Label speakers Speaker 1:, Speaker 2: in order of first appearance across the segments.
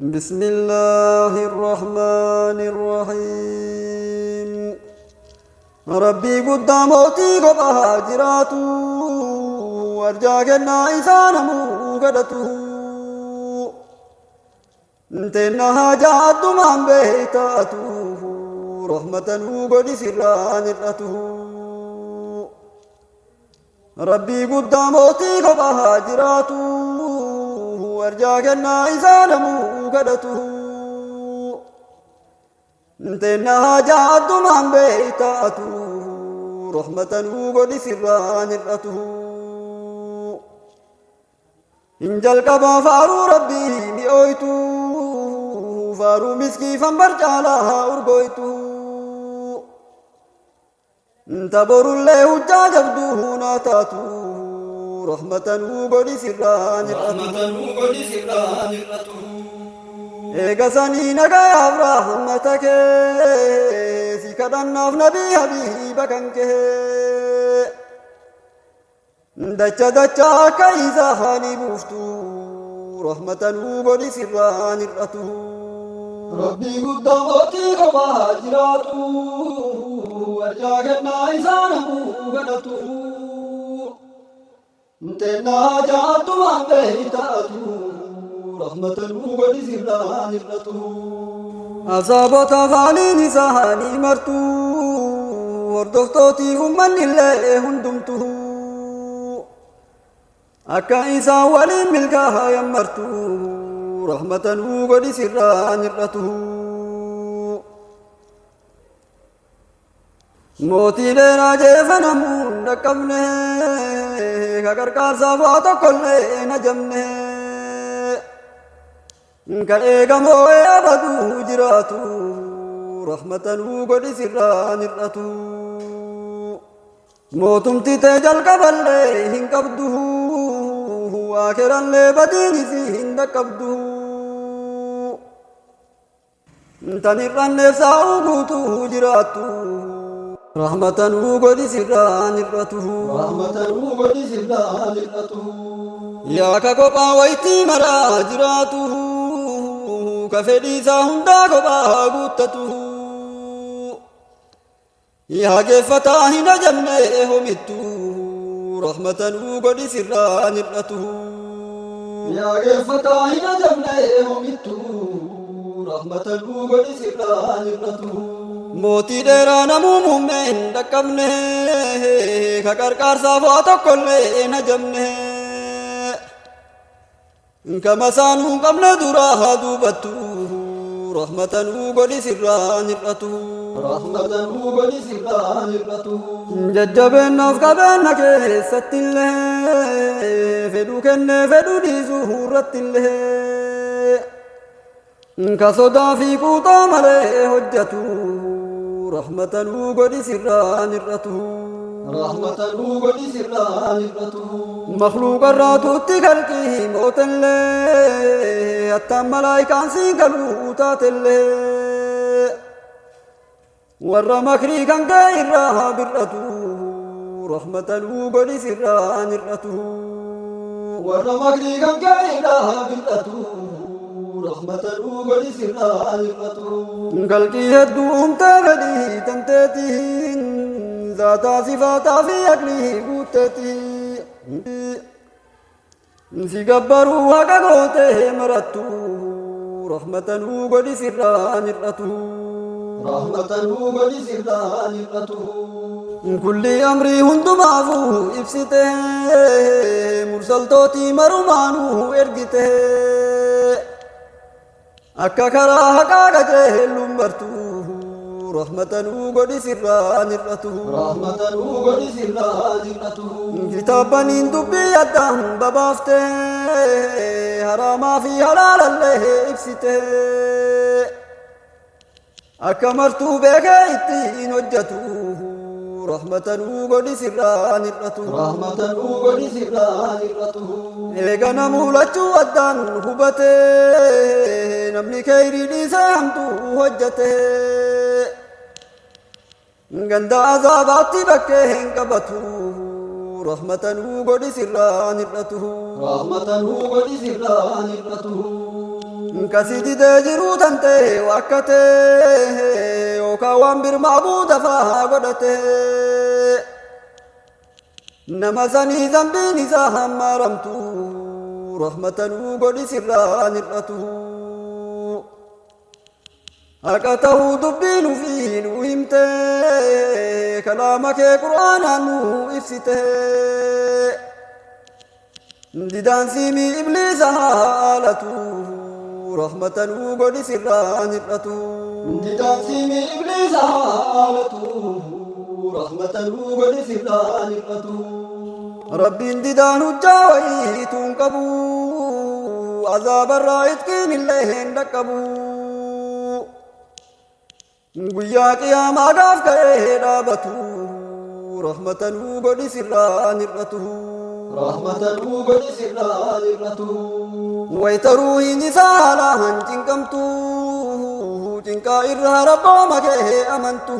Speaker 1: بسم الله الرحمن الرحيم. ربي قداموتي قبها جراتو وارجا كنا إسانا مو قدتو انتنا جاد من بيتاتو رحمة وقد سران الرتو. ربي قداموتي قبها جراتو وارجا كنا إسانا مو قدتو انتنا جاد من بيتاتو رحمة وقد سران الرتو. إن جلق فارو ربي مئويتو فارو مسكي فنبرجالها أرقويتو انتبر الله جاجبدوه ناتاتو رحمة وقد سران
Speaker 2: رحمة وقد سران الرتو.
Speaker 1: Eegasanii nagayaaf rahmata kee si kadhannaaf nabii habiiba kan kee dacha dacha akka isaanii buuftu rahmata nuu godhi sirraan hir'atu.
Speaker 2: Rabbii guddaa mootii kophaa jiraatu arjaa kennaa isaa namuu kadhatu. Teennaa jaattu waan beeytaatu rahmata nuu godhi sirraan hir'atu.
Speaker 1: Asaabota afaaniin isaanii martu hordoftootiif ummanni illee hundumtu akka isaan waliin milkaa'aa yammartu rahmata nuu godhi sirraan hir'atu. Mootiileen ajeefanamuun dhaqqabne ka qarqaarsaaf waa tokkollee hin ajamne ka eegamoo abaduu jiraatu rahmata nuu godhi sirraan hir'atu. Mootumti tee jalqaballee hin qabdu akirallee badiinis hin dhaqqabdu. Tan hir'anneef saa'uu guutuu jiraattu rahmata nuu godhi sirraan hir'atu.
Speaker 2: Rahmata nuu godhi sirraan hir'atu.
Speaker 1: Yaa ka kophaa waytii maraa jiraatu ka fedhii isaa hundaa kophaa guuttatu. Yaa geeffataa hin ajabne homittu rahmata nuu godhi sirraan hir'atu.
Speaker 2: Yaa geeffataa hin ajabne homittu rahmata nuu godhi sirraan hir'atu.
Speaker 1: Mootii dheeraa namuu muummee hin dhaqqabne ka qarqaarsaaf waa tokkollee hin ajabne. Ka masaanuu hin qabne duraa duubattu rahmata nuu godhi sirraan hir'atu.
Speaker 2: Rahmata nuu godhi sirraan hir'atu.
Speaker 1: Jajjabeennaaf qabeenya keessatti illee fedhuu kennee fedhuu dhiisuu irratti illee ka sodaa fi quuxaa malee hojjetu rahmata nuu godhi sirraan hir'atu.
Speaker 2: Rahmata nuu godhi sirraan hir'atu.
Speaker 1: Makhluuqa irraa tuutti kalqii mootellee hattaan malaayikaan siin galuu taatellee warra makrii kan kee irraa bir'atu rahmata nuu godhi sirraan hir'atu.
Speaker 2: Warra makrii kan kee irraa bir'atu rahmata nuu godhi sirraan hir'atu.
Speaker 1: Kalqii hedduu uumtee fedhii tanteetiin zaataa sifaataa fi aqlii guutteetii. Si gabbaruu haqa gootee marattu rahmata nuu godhi sirraan hir'atu.
Speaker 2: Rahmata nuu godhi sirraan hir'atu.
Speaker 1: Kulli amrii hundumaafuu ibsite mursaltootii marumaanuu ergite akka karaa haqaa qajeelluun bartu rahmata nuu godhi sirraan hir'atu.
Speaker 2: Rahmata nuu godhi sirraan hir'atu.
Speaker 1: Kitaabaniin dubbii addaan babaafte haraamaa fi halaalallee ibsite akka martuu beekee ittiin hojjetu rahmata nuu godhi sirraan hir'atu.
Speaker 2: Rahmata nuu godhi sirraan hir'atu.
Speaker 1: Eega namuu lachuu addaan hubate namni kheyrii dhiisee hamtuu hojjete ganda azaabaatti bakkee hin qabatu rahmata nuu godhi sirraan hir'atu.
Speaker 2: Rahmata nuu godhi sirraan hir'atu.
Speaker 1: Kasi didee jiruu tan ta'e wakkatee yookaan waan bir macbuuda faa godhate. Nama sanii zambiin isaa hammaaramtu rahmata nuu godhi sirraa hir'atu. Haqa ta'uu dubbii nufii nu himte kalaama kee qur'aanaan nu ibsite. Didaan siimii ibliisa haalatu rahmata nuu godhi sirraa hir'atu.
Speaker 2: Didaan siimii ibliisa haalatu rahmata nuu godhi sirraa hir'atu.
Speaker 1: Rabbiin didaan hujjaa wayiituun qabu azaabarraa itqiin illee hin dhaqqabu. Guyyaa qiyaamaa gaaf ka'ee dhaabatu rahmata nuu godhi sirraa hir'atu.
Speaker 2: Rahmata nuu godhi sirraa hir'atu.
Speaker 1: Wayita ruuhiin isaa haalaan cinqamtu cinqaa irraa rabbooma kee amantu.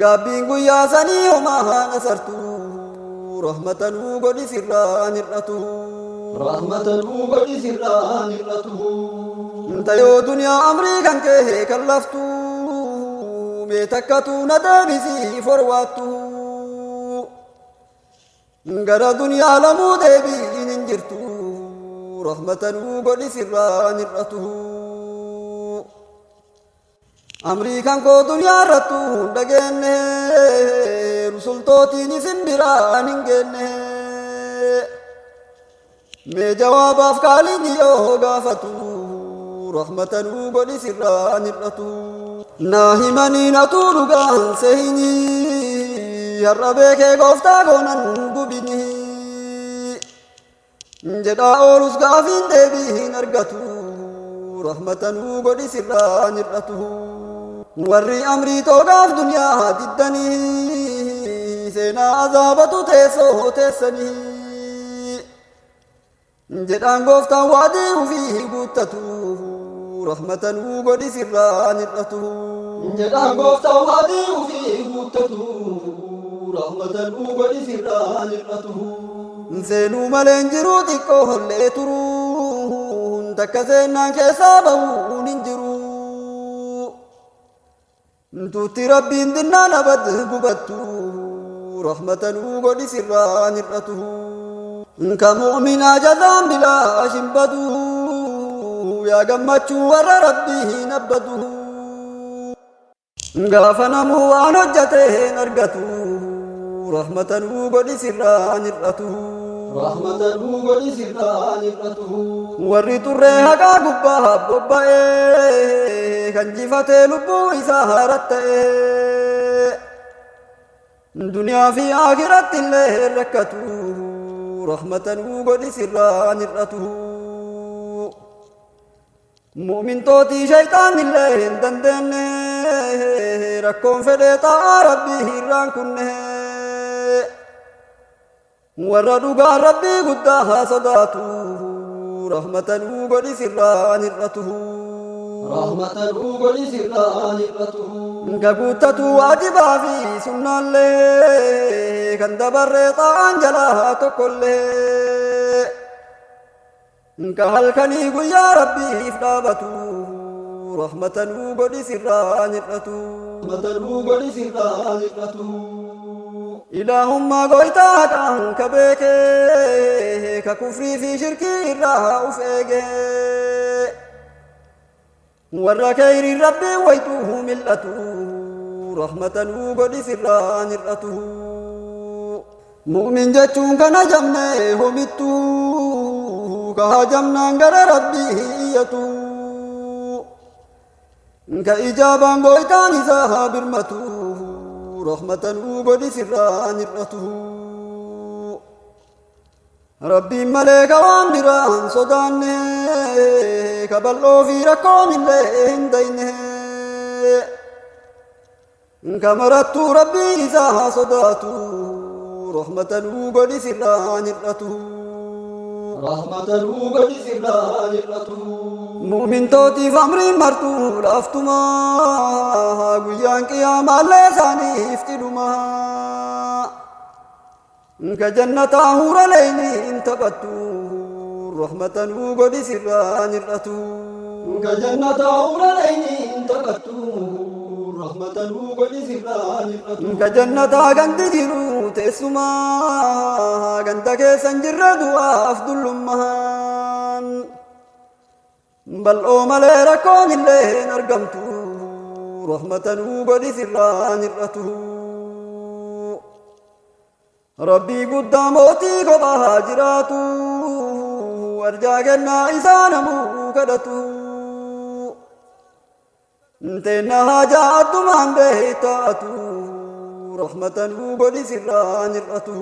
Speaker 1: Gaabbiin guyyaa sanii homaa asartu rahmata nuu godhi sirraa hir'atu.
Speaker 2: Rahmata nuu godhi sirraa hir'atu.
Speaker 1: Tayoo duniyaa amrii kan kee kan laftu mee takkatu na deebisii forwaattu. Gara duniyaa lamuu deebiin hin jirtu rahmata nuu godhi sirraa hir'atu. Amrii kan koo duniyaa irrattu hin dhageenne rusultootiin isin biraan hin geenne. Mee jawaabaaf kaaliin yoo gaafatu rahmata nuu godhi sirraa hir'atu. Naa himanii natuu dhugaan sehinii har'a beekee gooftaa goonan gubinii. Jedhaa oolus gaafiin deebii hin argatu rahmata nuu godhi sirraa hir'atu. Warri amrii toogaaf duniyaa diddanii seenaa azaabatu teessoo teessanii. Jedhaan gooftaan waadii ufii guuttatu rahmata nuu godhi sirraa hir'atu.
Speaker 2: Jedhaan gooftaan waadii ufii guuttatu rahmata nuu godhi sirraa hir'atu.
Speaker 1: Seenuu malee hin jiru xiqqoo hollee turuun takka seenaan keessaa bahuun hin jiru. Tuutti rabbiin dinnaan abad gubattu rahmata nuu godhi sirraa hir'atu. Ka mu'minaa jazaan bilaash hin badu yaa gammachuu warra rabbii hin abbadu. Gaafa namuu waan hojjate hin argatu rahmata nuu godhi sirraa hir'atu.
Speaker 2: Rahmata nuu godhi sirraa hir'atu.
Speaker 1: Warri xurree haqaa gubbaa bobba'ee kan jifatee lubbuu isaa haratta'ee duniyaa fi akhiratti illee rakkatu rahmata nuu godhi sirraa hir'atu. Mu'mintootii shayxaan illee hin dandeenye rakkoon fedhee xaa'aa rabbii irraan kunne. Warra dhugaa rabbii guddaa haa sodaatu rahmata nuu godhi sirraa hir'atu.
Speaker 2: Rahmata nuu godhi sirraa hir'atu.
Speaker 1: Ka guuttatu waajibaa fi sunnaallee kan dabarree xaa'aan jalaa tokkollee. Ka halkanii guyyaa rabbiif dhaabatu rahmata nuu godhi sirraa hir'atu.
Speaker 2: Rahmata nuu godhi sirraa hir'atu.
Speaker 1: Ilaahummaa goytaa haqaan ka beekee ka kufrii fi shirkii irraa uf eegee. Warra kheyriin rabbii waytuu mil'atu rahmata nuu godhi sirraa hir'atu. Mu'min jechuun kan hajamne homittuu ka hajamnaan gara rabbii iyyatu. Ka ijaabaan goytaan isaa birmatu rahmata nuu godhi sirraa hir'atu. Rabbiin malee ka waan biraan sodaanne ka bal'oo fi rakkoon illee hin dayne. Ka marattuu rabbii isaa sodaatu rahmata nuu godhi sirraa hir'atu.
Speaker 2: Rahmata nuu godhi sirraa hir'atu.
Speaker 1: Mu'mintootiif amriin martuu laaftumaa guyyaan qiyaamaallee isaaniif xidhumaa. Ka jannataa huura leeyni hin taphattu Rahmata nuu godhi sirraan hir'atu.
Speaker 2: Ka jannata hawraleeyniin taphattu, rahmata nuu godhi sirraan hir'atu.
Speaker 1: Ka jannataa gandi jiru teessumaa, ganda keessan jirre du'aaf dullummaan. Bal'oo malee rakkoon illee hin argamtu, rahmata nuu godhi sirraan hir'atu. Rabbii guddaa mootii kophaa jiraatu, arjaa kennaa isaa namuu kadhatu. Teenna haajaa addumaan beektaatu, rahmata nuu godhi sirraan hir'atu.